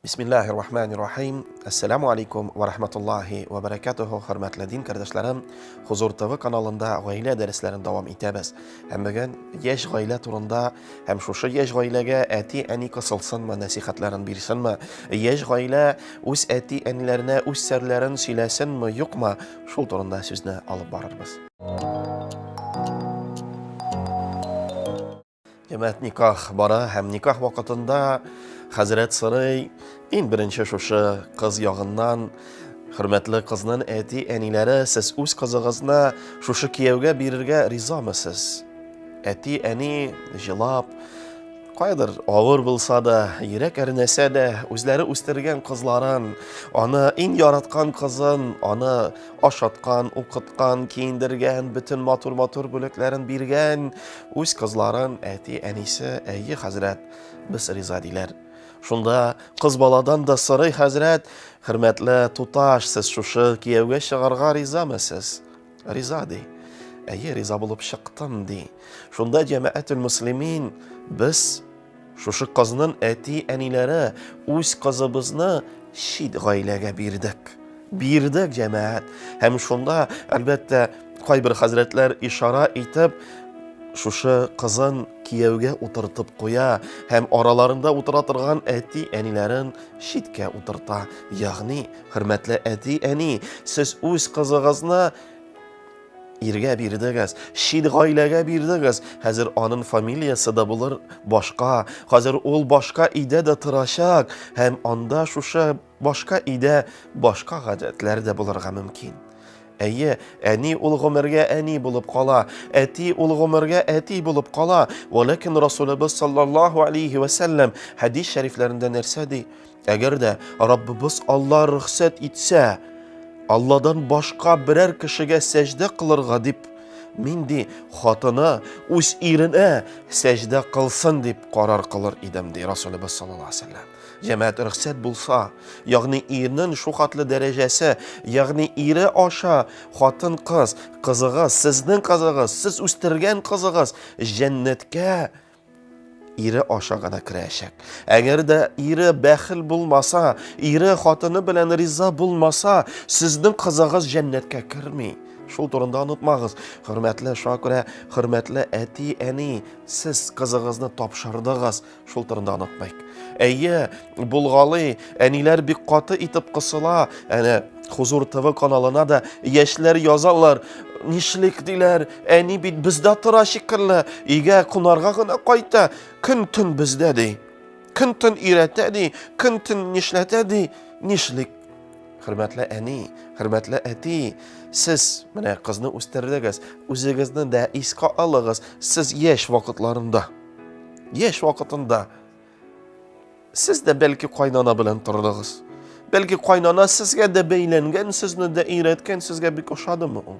Бисмиллахи рахмани рахим. Ассаламу алейкум ва рахматуллахи ва баракатуху. Хөрмәтле дин кардәшләрем, Хузур ТВ каналында гаилә дәресләрен дәвам итәбез. Һәм бүген яшь гаилә турында һәм шушы яшь гаиләгә әти-әни кысылсынмы, нәсихәтләрен бирсенме, яшь гаилә үз әти-әниләренә үз серләрен сөйләсенме, юкмы, шул турында сүзне алып барырбыз. Җәмәгать никах бара һәм никах вакытында хәзрәт сорый, иң беренче шушы кыз ягыннан, хөрмәтле кызның әти-әниләре, сез үз кызыгызны шушы кияүгә бирергә ризамы сез? Әти-әни җылап, кайдыр авыр булса да, йөрәк әрнәсә дә, үзләре үстергән кызларын, аны иң яраткан кызын, аны Ашаткан, укыткан, киендергән, бөтен матур-матур бүләкләрен биргән үз кызларын әти-әнисе, әйе, хәзрәт, без риза диләр. Шунда кыз баладан да сорый хәзрәт, хөрмәтле туташ, сез шушы кияүгә чыгарга ризамы сез? Риза ди. Әйе, риза булып чыктым ди. Шунда җәмәгател муслимин без Шушы кызның әти-әниләре үз кызыбызны чит гаиләгә бирдек. Бирдек, җәмәгать. Һәм шунда, әлбәттә, кайбер хәзрәтләр ишара итеп, шушы кызын кияүгә утыртып куя һәм араларында утыра торган әти-әниләрен читкә утырта. Ягъни, хөрмәтле әти-әни, сез үз кызыгызны Иргә бирдегез, чит гаиләгә бирдегез. Хәзер анын фамилиясе дә булыр башка. Хәзер ул башка өйдә дә торачак һәм анда шушы башка өйдә башка гадәтләр дә булырга мөмкин. Әйе, әни ул гомергә әни булып кала, әти ул гомергә әти булып кала. Вәләкин Расулыбыз саллаллаһу алейхи вә сәлләм хәдис шәрифләрендә нәрсә ди? Әгәр дә Раббыбыз Алла рөхсәт итсә, Алладан башка берәр кешегә сәҗдә кылырга дип, мин ди, хатыны үз иренә сәҗдә кылсын дип карар кылыр идем, ди Расулыбыз саллаллаһу алейһи вәсәлләм. Җәмәгать рөхсәт булса, ягъни ирнең шу хатлы дәрәҗәсе, ягъни ире аша хатын-кыз, кызыгыз, сезнең кызыгыз, сез үстергән кызыгыз җәннәткә ире аша гына керәчәк. Әгәр дә ире бәхил булмаса, ире хатыны белән риза булмаса, сезнең кызыгыз җәннәткә керми. Шул турында онытмагыз. Хөрмәтле, шуңа күрә хөрмәтле әти, әни, сез кызыгызны тапшырдыгыз. Шул турында онытмыйк. Әйе, булгалый, әниләр бик каты итеп кысыла. Әнә Хузур ТВ каналына да яшьләр язалар. Нишлик диләр, әни бит бездә тора шикелле, өйгә кунарга гына кайта, көн-төн бездә ди. Көн-төн өйрәтә ди, көн-төн нишләтә ди, нишлик? Хөрмәтле әни, хөрмәтле әти, сез менә кызны үстердегез, үзегезне дә искә алыгыз, сез яшь вакытларында. Яшь вакытында Сез дә бәлки кайнана белән тордыгыз. Бәлки кайнана сезгә дә бәйләнгән, сезне дә өйрәткән, сезгә бик ошадымы ул?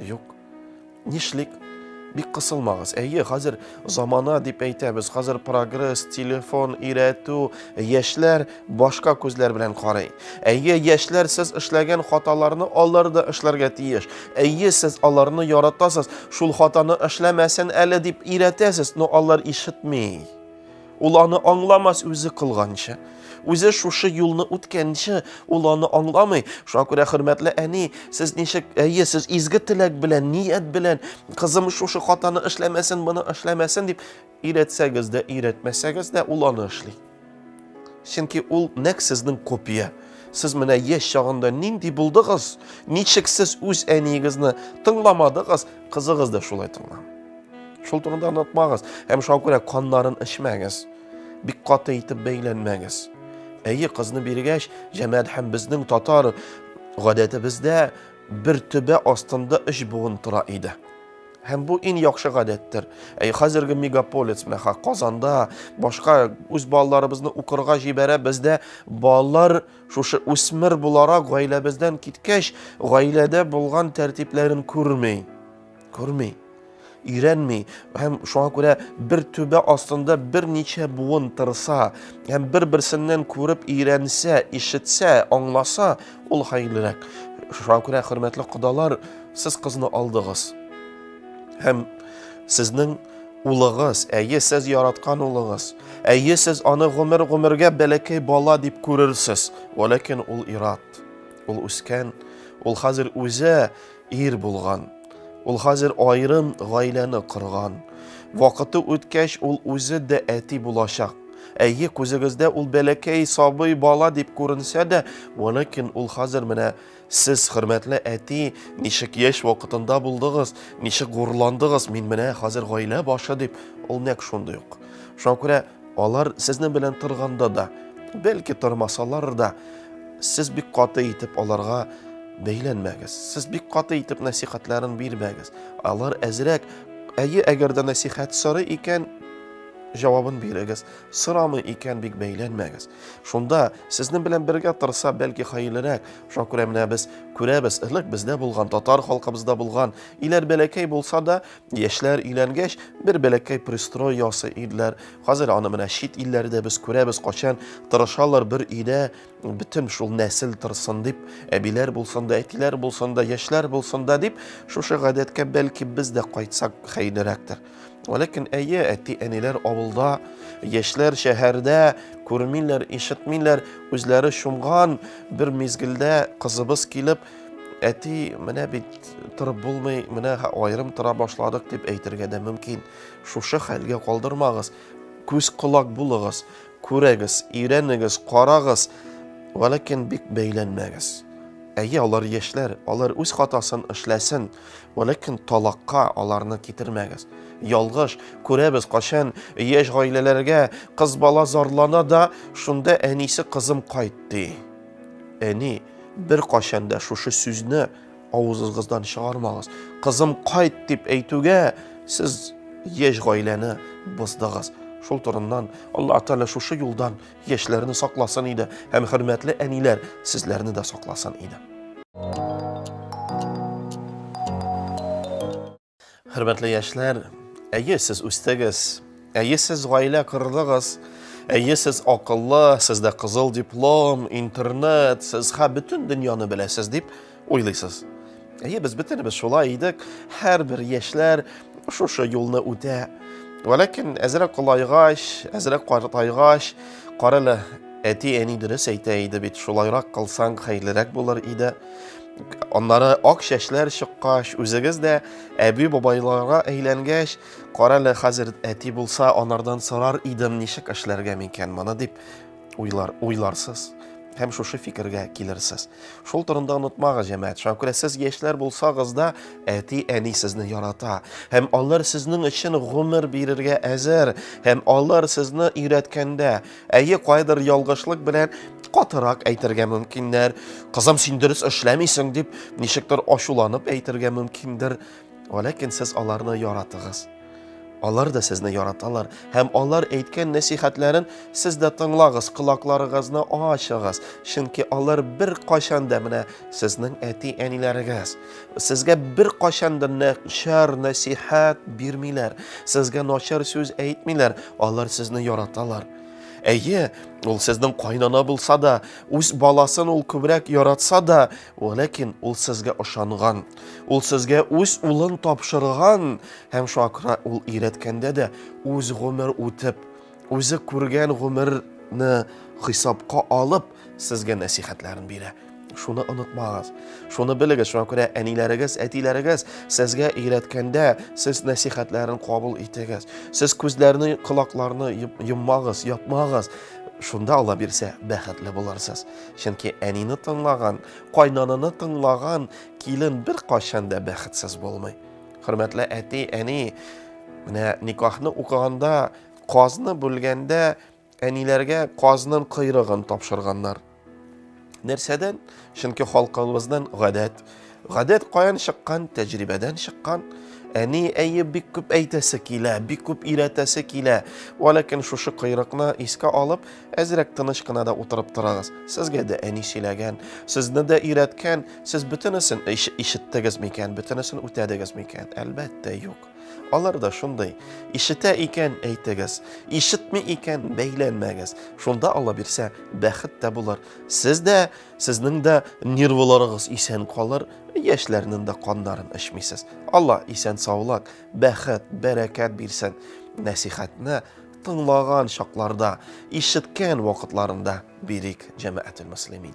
Юк. Нишлик? Бик кысылмагыз. Әйе, хәзер замана дип әйтәбез. Хәзер прогресс, телефон, өйрәтү, яшьләр башка күзләр белән карый. Әйе, яшьләр сез эшләгән хаталарны алар да эшләргә тиеш. Әйе, сез аларны яратасыз, шул хатаны эшләмәсен әле дип өйрәтәсез, но алар ишетми. Ул аны аңламас үзе кылганчы. Үзе шушы юлны үткәнче, ул аны аңламый. Шуңа күрә, хөрмәтле әни, сез ничек, әйе, сез изге теләк белән, ният белән, кызым шушы хатаны эшләмәсен, моны эшләмәсен дип өйрәтсәгез дә, өйрәтмәсәгез дә, ул аны эшли. Чөнки ул нәкъ сезнең копия. Сез менә яшь чагында нинди булдыгыз, ничек сез үз әниегезне тыңламадыгыз, кызыгыз да шулай тыңламый. Шул турында онытмагыз. Һәм шуңа күрә каннарын эчмәгез. Бик каты итеп бәйләнмәгез. Әйе, кызны биргәч, җәмәгать һәм безнең татар гадәтебездә бер төбә астында өч буын тора иде. Һәм бу иң яхшы гадәттер. Әй, хәзерге мегаполис, менә Казанда, башка үз балаларыбызны укырга җибәрә, бездә балалар шушы үсмер буларак гаиләбездән киткәч, гаиләдә булган тәртипләрен күрми. Күрми. өйрәнми. Һәм шуңа күрә бер түбә астында берничә буын торса, һәм бер-берсеннән күреп өйрәнсә, ишетсә, аңласа, ул хәерлерәк. Шуңа күрә, хөрмәтле кодалар, сез кызны алдыгыз. Һәм сезнең улыгыз, әйе, сез яраткан улыгыз, әйе, сез аны гомер-гомергә бәләкәй бала дип күрерсез, вәләкин ул ират, ул үскән, ул хәзер үзе ир булган, ул хәзер аерым гаиләне корган. Вакыты үткәч, ул үзе дә әти булачак. Әйе, күзегездә ул бәләкәй сабый бала дип күренсә дә, вәләкин ул хәзер менә Сез, хөрмәтле әти, ничек яшь вакытында булдыгыз, ничек горурландыгыз, мин менә хәзер гаилә башы дип, ул нәкъ шундый ук. Шуңа күрә алар сезнең белән торганда да, бәлки тормасалар да, сез бик каты итеп аларга бәйләнмәгез. Сез бик каты итеп нәсихәтләрен бирмәгез. Алар әзрәк, әйе, әгәр дә нәсихәт сорый икән, җавабын бирегез. Сорамый икән, бик бәйләнмәгез. Шунда сезнең белән бергә торса, бәлки хәерлерәк. Шуңа күрә менә без күрәбез, элек бездә булган, татар халкыбызда булган, иләр бәләкәй булса да, яшьләр өйләнгәч, бер бәләкәй пристрой ясый иделәр. Хәзер аны менә чит илләрдә без күрәбез, кайчан тырышалар бер өйдә бөтен шул нәсел торсын дип, әбиләр булсын да, әтиләр булсын да, яшьләр булсын да дип, шушы гадәткә бәлки без дә кайтсак хәерлерәктер. Ләкин әйе, әти-әниләр авылда, яшьләр шәһәрдә күрмиләр, ишетмиләр, үзләре чумган бер мизгелдә кызыбыз килеп, әти, менә бит торып булмый, менә аерым тора башладык дип әйтергә дә мөмкин. Шушы хәлгә калдырмагыз. Күз колак булыгыз, күрегез, өйрәнегез, карагыз, вәләкин бик бәйләнмәгез. Әйе, алар яшьләр, алар үз хатасын эшләсен, вәләкин талакка аларны китермәгез. Ялгыш, күрәбез, кайчан яшь гаиләләргә кыз бала зарлана да, шунда әнисе кызым кайт ди. Әни, бер кайчан да шушы сүзне авызыгыздан чыгармагыз. Кызым кайт дип әйтүгә сез яшь гаиләне боздыгыз. Шул турыннан Аллаһ Тәгалә шушы юлдан Яшьләрне сакласын иде һәм хөрмәтле әниләр сезләрне дә сакласын иде. Хөрмәтле яшьләр, әйе, сез үстегез, әйе, сез гаилә кордыгыз, әйе, сез акыллы, сездә кызыл диплом, интернет, сез ха бөтен дөньяны беләсез дип уйлыйсыз. Әйе, без бөтенебез шулай идек. Һәрбер яшьләр шушы юлны үтә. Вәләкин әзрәк олайгач, әзрәк картайгач, карале, әти-әни дөрес әйтә иде бит, шулайрак кылсаң хәерлерәк булыр иде. Аннары ак чәчләр чыккач, үзегез дә әби-бабайларга әйләнгәч, карале, хәзер әти булса, анардан сорар идем, ничек эшләргә микән моны дип уйлар, уйларсыз һәм шушы фикергә килерсез. Шул турында онытмагыз, җәмәгать. Шуңа күрә сез яшьләр булсагыз да, әти-әни сезне ярата. Һәм алар сезнең өчен гомер бирергә әзер. Һәм алар сезне өйрәткәндә, әйе, кайдыр ялгышлык белән катырак әйтергә мөмкиннәр. Кызым, син дөрес эшләмисең дип, ничектер ачуланып әйтергә мөмкиндер. Ләкин сез аларны яратыгыз. Алар да сезне яраталар һәм алар әйткән нәсихәтләрен сез дә тыңлагыз, колакларыгызны ачыгыз. Чөнки алар бер кайчан да менә сезнең әти-әниләрегез. Сезгә бер кайчан да начар нәсихәт бирмиләр, сезгә начар сүз әйтмиләр. Алар сезне яраталар. Әйе, ул сезнең кайнана булса да, үз баласын ул күбрәк яратса да, ләкин ул сезгә ышанган. Ул сезгә үз улын тапшырган һәм шуңа күрә ул өйрәткәндә дә үз гомер үтеп, үзе күргән гомерне хисапка алып, сезгә нәсихәтләрен бирә. Шуны онытмагыз. Шуны белегез, шуңа күрә әниләрегез, әтиләрегез сезгә өйрәткәндә, сез нәсихәтләрен кабул итегез. Сез күзләрне, колакларны йоммагыз, япмагыз. Шунда Алла бирсә, бәхетле булырсыз. Чөнки әнине тыңлаган, кайнаныны тыңлаган килен беркайчан да бәхетсез булмый. Хөрмәтле әти, әни, менә никахны укыганда, казны бүлгәндә әниләргә казның койрыгын тапшырганнар. Нәрсәдән? Чөнки халкыбызның гадәт. Гадәт каян чыккан? Тәҗрибәдән чыккан. Әни, әйе, бик күп әйтәсе килә, бик күп өйрәтәсе килә. Вәләкин шушы койрыкны искә алып, әзрәк тыныч кына да утырып торыгыз. Сезгә дә әни сөйләгән, сезне дә өйрәткән, сез бөтенесен ишеттегез микән, бөтенесен үтәдегез микән? Әлбәттә, юк. Алар да шундый. Ишетә икән, әйтегез. Ишетми икән, бәйләнмәгез. Шунда Алла бирсә, бәхет тә булыр. Сез дә, сезнең дә нервыларыгыз исән калыр, яшьләрнең дә каннарын эчмисез. Алла исән саулык, бәхет, бәрәкәт бирсен. Нәсихәтне тыңлаган чакларда, ишеткән вакытларында бирик, җәмәгател мөслимин.